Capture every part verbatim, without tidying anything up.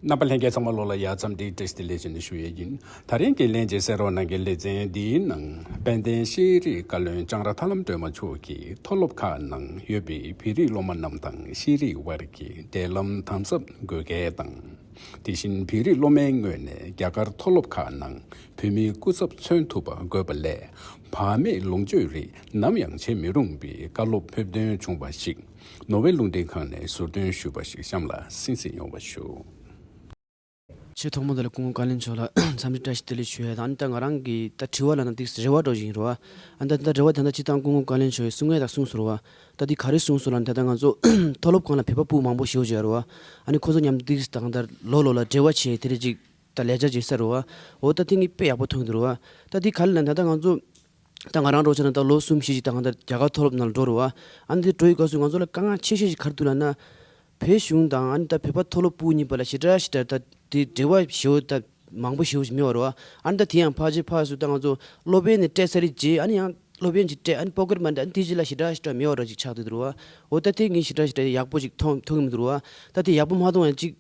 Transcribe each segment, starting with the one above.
རྣམ་པ་ལྷན་རྒྱས་ཚང་མ་ལོ་ལ་ཡ་མཚམས་འདི་བཀྲ་ཤིས་བདེ་ལེགས་ཞུ་ནས་ཞུ་ཡས་ཡིན། ད་རིང་གི་ལྷན་རྒྱས་གསན་རོགས་གནང་མཁན་ལེ་ཚན་འདིའི་ནང་དཔལ་ལྡན་ཤེས་རིག་བཀའ་བློན་ལྕང་ར་ཐར་ལམ་སྒྲོལ་མ་མཆོག་གིས་མཐོ་སློབ་ཁག་ནང་ཡོད་པའི་བོད་རིགས་སློབ་མ་རྣམས་དང་ཤེས་རིག་དབར་གྱི་འབྲེལ་ལམ་དམ་ཟབ་དགོས་གལ་དང་། དེ་བཞིན་བོད་རིགས་སློབ་མའི་ངོས་ནས་རྒྱ་གར་མཐོ་སློབ་ཁག་ནང་བོད་མིའི་སྐུ་ཚབ་མཚོན་ཐུབ་པ་དགོས་པ་ལས། བག་མེད་ལོངས་སྤྱོད་རིགས་ནམ་ཡང་བྱེད་མི་རུང་བའི་བཀའ་སློབ་ཕེབས་དོན་བྱུང་བ་ཞིག་ནོར་ཝེ་རླུང་འཕྲིན་ཁང་ནས་ཟུར་འདོན་ཞུས་པ་ཞིག་གཤམ་ལ་གསན་གཟིགས་ཡོང་བ་ཞུ། ཆེས་ཐོག་མ་དེ་ལ་སྐུ་ངོ་བཀའ་བློན་མཆོག་ལ་འཚམས་འདྲི་བཀྲ་ཤིས་བདེ་ལེགས་ཞུ་ཡ་དང་། ཨ་ནི་ད་ང་རང་གི་ད་དྲི་བ་ལ་ན་ཏིག་རེ་བ་འདྲ་ཞིག་ཡིན་རོ། ཨ་ནི་ད་ད་རེ་བ་ད་ད་སྤྱི་བཏང་སྐུ་ངོ་བཀའ་བློན་མཆོག་གིས་གསུང་ངེས་དང་གསུངས་སོང་རོ། ད་འདི་ག་རེ་གསུངས་སོང་ལ་ད་ད་ང་ཚོ་མཐོ་སློབ་ཁང་ལ་བོད་པ་སྤུ་མང་པོ་ཞེ་པོ་ཅིག་ཡོད་རོ། ཨ་ནི་ཁོ་ཚོ་མཉམ་ཏིག་དང་ད་ལོ་ལོ་ལ་འབྲེལ་བ་བྱས་དེ་རེ་ཅིག་ད་ལས་བྱ་བྱེད་ས་རོ། འོ་ད་དེ་ངས་དཔེ་ཡག་པོ་མཐོང་གི་འདུག་རོ། ད་འདི་ག་རེ་ལ་ད་ད་ང་ཚོ་ད་ང་རང་འདྲ་བྱས་ན་ད་ལོ་གསུམ་བཞི་ཅིག་ད་ང་ད་རྒྱ་གར་མཐོ་སློབ་ནང་ལ་འགྲོ་རོ། ཨ་ནི་དེ་འགྲོ་ཡི་སྐབས་སུ་ང་ཚོ་ལ་དཀའ་ངལ་ཆེ་ཤོས་ཅིག་ག་རེ་འདུག་ལབ་ན། བོད་གཞུང་དང་ཨ་ནི་ད་བོད་པ་མཐོ་སློབ་སྤུ་གཉིས་བར་ལ་ཞེ་དྲག་ཞེ་དྲག་ད་དེ་འབྲེལ་བ་ཞེ་པོ་ད་མང་པོ་ཞེ་པོ་ཞིག་མེད་པ་རེད་བ། ཨ་ནི་ད་དེ་ཡང་ཕལ་ཆེར་ཕར་ཚུར་ད་ང་ཚོ་སློབ་ཡོན་ནས་སྤྲད་ཚར་རེད་རྗེས་ཨ་ནི་ཡང་སློབ་ཡོན་ཅིག་སྤྲད། ཨ་ནི་པོ་ཀེཊ་མ་ནི་ཨ་ནི་དེ་རྗེས་ལ་ཞེ་དྲག་ཞེ་དྲག་མེད་པ་འདྲ་ཅིག་ཆགས་བསྡད་འདུག་རེད་བ། འོ་ད་དེ་ངས་ཞེ་དྲག་ཞེ་དྲག་ཡག་པོ་ཅིག་མཐོང་མཐོང་གི་མི་འདུག་རེད་བ། ད་དེ་ཡག་པོ་མ་མཐོང་ཡང་ཅིག་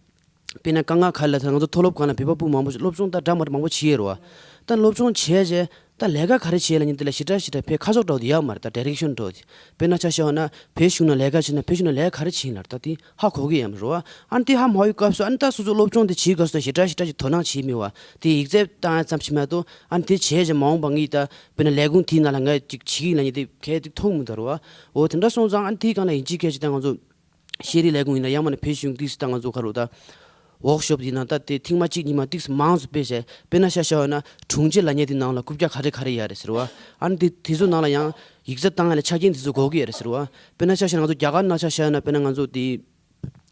དཔེར་ན་དཀའ་ངལ་ག་རེ་ལབ་ན་ད་ང་ཚོ་མཐོ་སློབ་ཁང་ལ་བོད་པ་སྤུ་མང་པོ་ཞིག་སློབ་སྦྱོང་ད་འདྲ་མ་འདྲ་མང་པོ་བྱེད་ཡས་རེད་བ། ད་སློབ་སྦྱོང་བྱས་རྗེས་ད་ལས་ཀ་ག་རེ་བྱེད་ལབ་མཁན་དེ་ལ་ཞེ་དྲག་ཞེ་དྲག་ཕར་ཁ་ཕྱོགས་འདྲ་བོ་དེ་ཡོད་མ་རེད། ད་ཌའི་རེག་ཤན་འདྲ་བོ་དེ། དཔེར་ན་ཆ་བཞག་ན་བོད་གཞུང་ནང་ལས་ཀ་བྱེད་ན་བོད་གཞུང་ནང་ལས་ཀ་ག་རེ་བྱེད་ཡིན་ལབ་ད་དེ་ཧ་གོ་གི་ཡོད་མ་རེད་བ། ཨ་ནི་དེ་ཧ་མ་གོ་བའི་སྐབས་སུ་ཨ་ནི་ད་སོ་སོ་སློབ་སྦྱོང་དེ་བྱེད་དགོས་སོ་ཞེ་དྲག་ཞེ་དྲག་ཅིག་དོ་སྣང་བྱེད་མེད་བ། དེ་ཡིག་ཚད་བཏང་ཡ་ཙམ་ཞིག་མ་གཏོགས་ཨ་ནི་དེ་བྱས་རྗེས་མ་འོངས་པ་ངས་ད་དཔེར་ན་ལས་ཁུངས་དེའི་ནང་ལ་ངས་ཅིག་བྱེད་ཀྱི་ཡིན་ལབ་མཁན་དེ་གལ་ཏེ་མཐོང་མི་འདུག་རེད་བ། འོ་དེ་འདྲ་སོང་ཙང་ཨ་ནི་དེའི་སྒང་ལ་ཡིན་གཅིག་མིན་གཅིག་ད་ང་ཚོ་ཤེས་རིག་ལས་ཁུངས་ཡིན་ན་ཡང་མིན་ན་བོད་གཞུང་ཏིག་ཙམ་ད་ང་ཚོ་ག་རེ་ད་ཝོག་ཤོབ་ཡིན་ན་ད་དེ་ཐེངས་མ་གཅིག་གཉིས་མ་ཏིག་ཙམ་མང་ཙམ་སྤེལ་བྱས། དཔེར་ན་ཆ་བཞག་ན་དྲུང་ཆེ་ལབ་མཁན་དེ་ནང་ལ་རྐུབ་བཀྱག་ག་རེ་ག་རེ་ཡོད་རེད་ཟེར་བ། ཨ་ནི་དེ་དེ་ཚོ་ནང་ལ་ཡང་ཡིག་ཚད་བཏང་ཡ་ལ་ཆ་རྐྱེན་དེ་ཚོ་དགོས་ཀྱི་ཡོད་རེད་ཟེར་བ། དཔེར་ན་ཆ་བཞག་ན་ང་ཚོ་རྒྱ་གར་ནང་ཆ་བཞག་ན་དཔེར་ན་ང་ཚོ་དེ་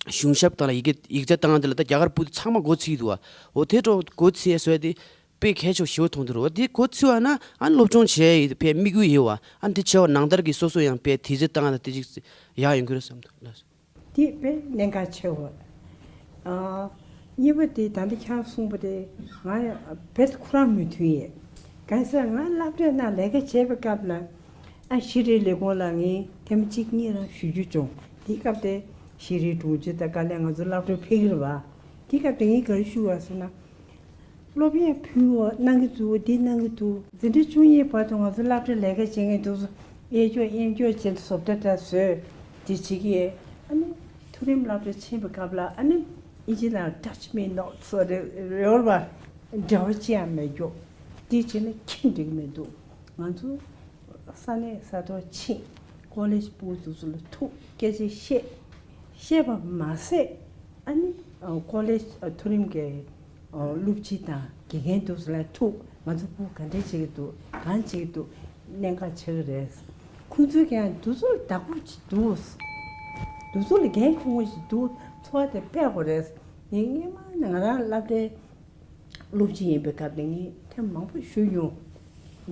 གཞུང་ཞབས་དང་ལ་ཡི་གེ་ཡིག་ཚད་བཏང་ཡ་དེ་ལ་ད་རྒྱ་གར་སྤུ་དེ་ཚང་མ་སྒོ་ཕྱེ་གི་འདུག་བ། འོ་དེ་འདྲ་སྒོ་ཕྱེ་ཡ་བཟོ་ཡ་དེ་དཔེ་གལ་ཆེ་ཞེ་པོ་མཐོང་གི་འདུག་རེད་བ། དེ་སྒོ་ཕྱེ་བ་ན་ཨ་ནི་སློབ་སྦྱོང་བྱེད་ཡ་ཡི་དཔེ་དམིགས་ཡུལ་ཡོད་བ། ཨ་ནི་དེ་བྱས་པ་ནང་ལྟར་གྱི་སོ་སོ་ཡང་དཔེ་དེ་ཚོ་བཏང་ཡ་དེ་ཅིག་ཡག་ཡོང་གི་རེད་བསམ་འདུག་ལགས། དེ་དཔེ་གནད་འགག་ཆེ་བ། ཨ། གཉིས་པ་དེ་ད་ལྟ་ཁྱེད་རང་གསུངས་པ་དེ་ང་ཡང་རྦད་དེ་ཁོ་རང་མོས་མཐུན་ཡོད། གང་ཟེར་ང་སློབ་གྲྭའི་ནང་ལས་ཀ་བྱེད་པའི་སྐབས་ལ་ཨ་ཤེས་རིག་ལས་ཁུངས་ལ་ངས་ཐེངས་མ་གཅིག་གཉིས་རང་ཞུ་རྒྱུ་བྱུང་། དེའི་སྐབས་དེ་ཤེས་རིག་དྲུང་ཆེ་དང་དཀའ་ལས་ང་ཚོ་སློབ་གྲྭར་ཕེབས་ཀྱི་རེད་བ། དེའི་སྐབས་དེ་ངས་ག་རེ་ཞུས་པ་ཟེར་ན། སློབ་ཡོན་ཕུལ་བ་གནང་གི་འདུག་འདི་གནང་གི་འདུག་འཛིན་གྲྭ་བཅུ་གཉིས་བར་དུ་ང་ཚོ་སློབ་གྲྭ་ལས་ཀ་བྱེད་མཁན་འདུག་གཡས་འཁྱོག་གཡོན་འཁྱོག་བྱས་ནས་བཟོ་གྲྭ་འདྲ་བཟོས་དེ་བྱེད་ཀྱི་ཡོད། ཨ་ནི་མཐོ་རིམ་སློབ་གྲྭ་ཕྱིན་པའི་སྐབས་ལ་ཨ་ནི་ཨིན་ཇི་ནང་touch me not སོགས་རེ་རེ་བ་འབྲེལ་བ་ཅི་ཡང་མེད་རྒྱུ། འདི་བྱས་ན་ཁྱོན་འགྲིག་མི་འདུག་ང་ཚོ་ས་གནས་ས་ཐོག་ཕྱིན་ཀོ་ལེཇ་ཕྲུ་གུ་དེ་ཚོ་ལ་ཐུག་སྐད་ཆ་བཤད། བཤད་པ་མ་ཟད་ཨ་ནི་ཀོ་ལེཇ་མཐོ་རིམ་གྱི་སློབ་སྤྱི་དང་དགེ་རྒན་དེ་ཚོ་ལ་ཐུག་ང་ཚོ་ཕྲུ་གུ་ག་འདྲས་བྱེད་ཀྱི་འདུག་གང་བྱེད་ཀྱི་འདུག་གནད་འགག་ཆགས་ཀྱི་རེད། ཁོང་ཚོས་ཀྱང་དེ་ཚོ་ལ་བདག་པོ་ཅིག་འདུག་དེ་ཚོ་ལ་འགན་ཁུར་མཁན་ཞིག་འདུག་འཚོ་བ་དེ་སྤེལ་དགོས་རེད། ངས་སྔོན་མ་ང་རང་སློབ་གྲྭའི་སློབ་སྤྱི་ཡིན་པའི་སྐབས་ནས་ངས་ཐེངས་མང་པོ་ཞུས་མྱོང་།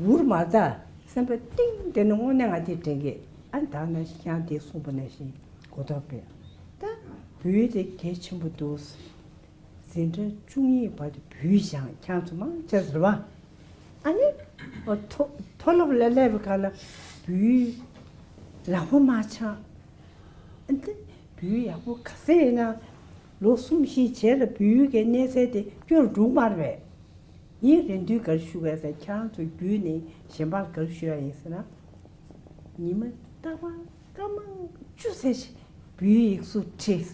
འུར་མ་ད་སེམས་པ་གཏིང་དེ་ནས་དངོས་གནས་ང་དེ་དྲན་གི། ཨ་ད་ནང་བཞིན་ཁྱེད་རང་དེ་གསུངས་པ་ནང་བཞིན་གོ་རྟོགས་སྤེལ། ད་བོད་དེ་གལ་ཆེན་པོ་འདུག་འཛིན་གྲྭ་བཅུ་གཉིས་བར་དུ་བོད་སྦྱངས་ཁྱེད་རང་ཚོ་མང་ཆེ་ཟེར་བ། ཨ་ནི་མཐོ་མཐོ་སློབ་ལ་སླེབས་པའི་སྐབས་ལ་བོད་ལག་པ་མ་འཆང་། འདི་བོད་ཡག་པོ་ག་ཚད་ཡིན་ན་ལོ་གསུམ་བཞི་རྗེས་ལ་བོད་ཀྱི་གནས་ཚད་དེ་སྐྱོ་རུ་འགྲོ་མ་རེད་པས། ངས་རེ་འདུན་ག་རེ་ཞུ་དགོས་ཟེར་ཁྱེད་རང་ཚོ་བརྒྱུད་ནས་གཞན་པར་ག་རེ་ཞུ་ཡ་ཡིན་ཟེར་ན། ཉི་མ་རྟག་པར་སྐར་མ་བཅུ་ཙམ་ཞིག་བོད་ཡིག་གཟུགས་བྲིས།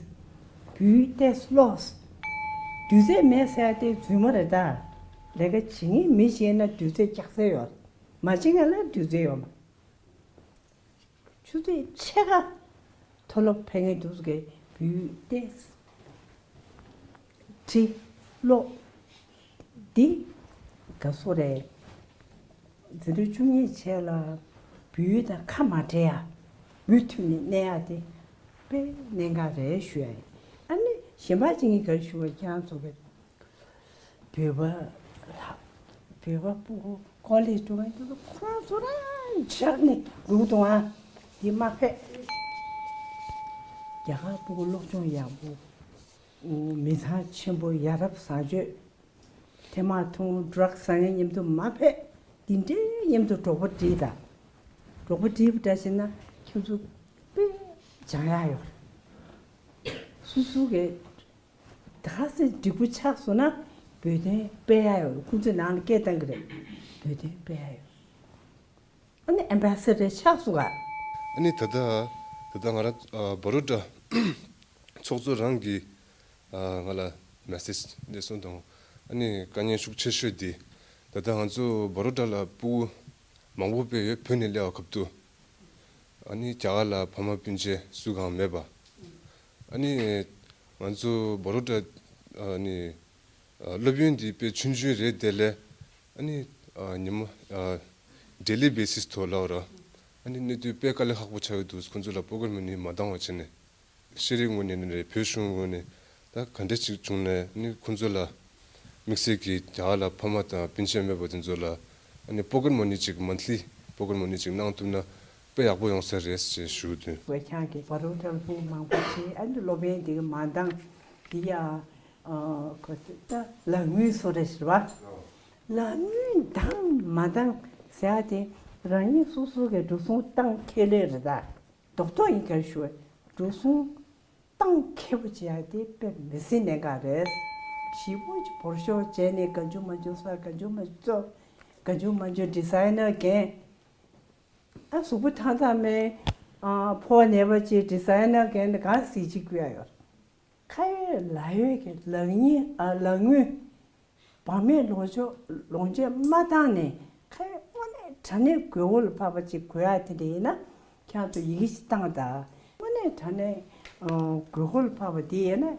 བོད་ཏོག་ཙམ་ཀློག་དུས་ཚོད་མེད་ཟེར་ཡ་དེ་རྫུན་མ་རེད་ད། ལས་ཀ་བྱེད་མཁན་མི་ཞིག་ཡིན་ན་དུས་ཚོད་རྒྱག་ས་ཡོད། མ་བྱེད་མཁན་ལ་དུས་ཚོད་ཡོད་མ། ཆུ་ཚོད་ཕྱེད་ཀ་མཐོ་སློབ་ཕེབས་མཁན་དེ་ཚོ་གིས་བོད་ཏོག་ཙམ་བྲིས་ཀློག་འདི་ག་སོ་རེད། འཛིན་གྲྭ་བཅུ་གཉིས་བྱས་ལ་བོད་དང་ཁ་མ་བྲལ་ཡ། མུ་མཐུད་ནས་གནས་ཡ་དེ་དཔེ་གནད་འགག་རེད་ཞུ་ཡ་ཡིན། ཨ་ནི་གཞན་པ་ཅིག་ངས་ག་རེ་ཞུ་བ་ཁྱེད་རང་ཚོ་གི་བོད་པ་ལ་བོད་པ་ཕྲུ་གུ་ཀོ་ལེཇ་འགྲོ་མཁན་དེ་ཚོ་ཁོ་རང་ཚོ་རང་ཆགས་ནས་འདུག་འདུག་ཨ། དེ་མ་ཕེབས། རྒྱ་གར་ཕྲུ་གུ་སློབ་སྦྱོང་ཡག་པོ། མི་ཚང་ཆེན་པོ་ཡ་རབས་བཟང་སྤྱོད། ཐེངས་མ་ཐུང་ཌྲག་ཟ་མཁན་མཉམ་དུ་མ་ཕེབས། འདི་འདྲའི་མཉམ་དུ་གྲོགས་པོ་བསྒྲིགས་དང་། གྲོགས་པོ་བསྒྲིགས་པ་འདྲ་བྱས་ན་ཁྱོད་ཚོ་དཔེ་སྦྱང་ཡག་ཡོད་རེད། སོ་སོ་གི་ ད་ག་སེ་འགྲིག་པོ་ཆགས་སོང་ན་བོད་དོན་སྤེལ་ཡ་ཡོད། ཁོང་ཚོའི་ནང་ལ་སྐད་བཏང་གི་རེད། བོད་དོན་སྤེལ་ཡ་ཡོད། ཨ་ནི་ཨེམ་བྷ་སེ་ཌར་ཆགས་སོང་ག་ཨ་ནི་ད་ལྟ་ད་ལྟ་ང་རང་ཨ་བྷ་རོ་ཌ་ཚོགས་གཙོ་རང་གིས་ཨ་ང་ལ་མེ་སེ་ཇི་སླེབས་སོང་དང་། ཨ་ནི་དཀའ་ངལ་ཤུགས་ཆེ་ཤོས་འདི་ད་ལྟ་ང་ཚོ་བྷ་རོ་ཌ་ལ་ཕྲུ་གུ་མང་པོ་སྤེལ་ཡོད། བོད་ནས་སླེབས་པ་སྐབས་དུ། ཨ་ནི་རྒྱ་གར་ལ་ཕ་མ་སྤུན་མཆེད་སུ་གང་མེད་པ། ཨ་ནི་ང་ཚོ་བྷ་རོ་ཌ་ཨ་ནི་ཨ་སློབ་ཡོན་འདི་དཔེ་ཆུང་ཆུང་རེད། དེ་ལས་ཨ་ནི་ཨ་ཉི་མ་ཨ་ཌེ་ལི་བེ་སིས་ཐོག་ལབ་ར། ཨ་ནི་གནས་ཚུལ་དཔེ་དཀའ་ལས་ཁག་པོ་ཆགས་ཡོད་འདུག་ཁོང་ཚོ་ལ་པོ་ཀེཊ་མ་ནི་མ་འདང་བ་བྱས་ནས། ཤེས་རིག་ངོས་ནས་ནི་རེད། བོད་གཞུང་ངོས་ནས་ད་ག་འདྲ་ཅིག་བྱུང་ནས་ནི་ཁོང་ཚོ་ལ་དམིགས་བསལ་གྱིས་རྒྱ་གར་ལ་ཕ་མ་དང་སྤུན་མཆེད་མེད་པ་དེ་ཚོ་ལ་ཨ་ནི་པོ་ཀེཊ་མ་ནི་ཅིག་མན་ཐི་ལི་པོ་ཀེཊ་མ་ནི་ཅིག་གནང་ཐུབ་ན་དཔེ་ཡག་པོ་ཡོང་ས་རེད་ཅེས་ཞུ་འདུག་བོད་ཁྱང་གི་བར་དུ་ཕྲུ་གུ་མང་པོ་ཞིག་ཨ་ནི་སློབ་ཡོན་འདི་གི་མ་འདང་འདི་ཡ་ཁོ་ད་ལག་དངུལ་སོ་རེ་ཞིག་རེད་བ། ལག་དངུལ་འདང་མ་འདང་ཟེར་ཡ་དེ་རང་ཉིད་སོ་སོ་གི་འགྲོ་སོང་བཏང་ཁེ་ལས་རེད་ད། རྡོག་རྡོག་ཡིན་གར་ཞུ་བའི་འགྲོ་སོང་བཏང་ཁེ་པོ་བྱེད་ཡ་དེ་དཔེ་མི་སྲིད་གནད་འགག་རེད། ཞིབ་པོ་ཅིག་བོར་ཤོག་བྱས་ནས་ག་འཇུ་མ་འཇུ་ས་ག་འཇུ་མ་འཇུ་ག་འཇུ་མ་འཇུ་ཌི་ཛའི་ནར་རྒན། ཨ་གཟུགས་པོ་ཐང་ཐང་མེད། ཨ་ཕོ་བ་ནད་པ་ཅིག་ཌི་ཛའི་ནར་རྒན་དེ་གང་གཟི་བརྗིད་སྐུལ་ཡ་ཡོད། ཁ་ཡོད་ལག་ཡོད་ཀྱི་ལག་གཉིས་ཨ་ལག་དངུལ། བག་མེད་ལོངས་སྤྱོད་ལོངས་སྤྱོད་མ་བཏང་ནས་ཁ་ཡོད་དངོས་གནས་དྲང་གནས་དགོས་མཁོ་ལ་བབ་པ་ཅིག་དགོས་ཡ་དེ་འདྲ་ཡིན་ན་ཁྱེད་ཚོ་ཡི་གེ་ཞིག་བཏང་དང་། དངོས་གནས་དྲང་གནས་ཨ་དགོས་མཁོ་ལ་བབ་པ་དེ་ཡིན་ན་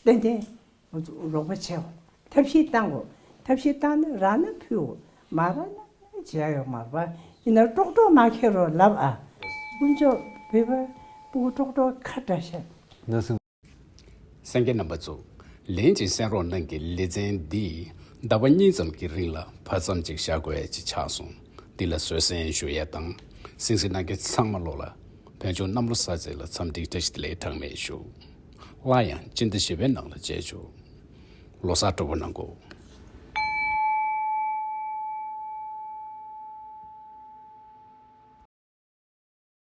ཏན་ཏན་རོགས་པ་བྱེད། ཐབས་ཤེས་བཏང་དགོས། ཐབས་ཤེས་བཏང་ན་རག་ན་ཕུལ། མ་རག་ན་བྱེད་ཡ་ཡོད་མ་རེད་པ། ཡིན་ན་ཀྲོག་ཀྲོག་མ་ཁྱེར་རོགས་ལབ་ཨ། དཀོན་མཆོག་བོད་པ་སྤུ་གུ་ཀྲོག་ཀྲོག་ཁ་བཀྲ་ཤག་གསན་མཁན་རྣམ་པ་ཚོ། ལན་གཅིག་གསན་རོགས་གནང་གི། ལེ་ཚན་འདི་ཟླ་བ་གཉིས་ཙམ་གྱི་རིང་ལ་བར་མཚམས་ཅིག་བཞག་དགོས་ཡ་ཅིག་ཆགས་སོང་། འདི་ལ་བཟོད་བསྲན་ཞུ་ཡ་དང་། གསན་གཟིགས་གནང་མཁན་ཚང་མ་ལོག་ལ་བོད་ལྗོངས་གནམ་ལོ་གསར་ཚེས་ལ་འཚམས་འདྲི་བཀྲ་ཤིས་བདེ་ལེགས་གྲངས་མེད་ཞུ། སླར་ཡང་སྤྱི་ཟླ་བཞི་པའི་ནང་ལ་མཇལ་ཆོག་ལོ་གསར་སྤྲོ་པོ་གནང་གོ།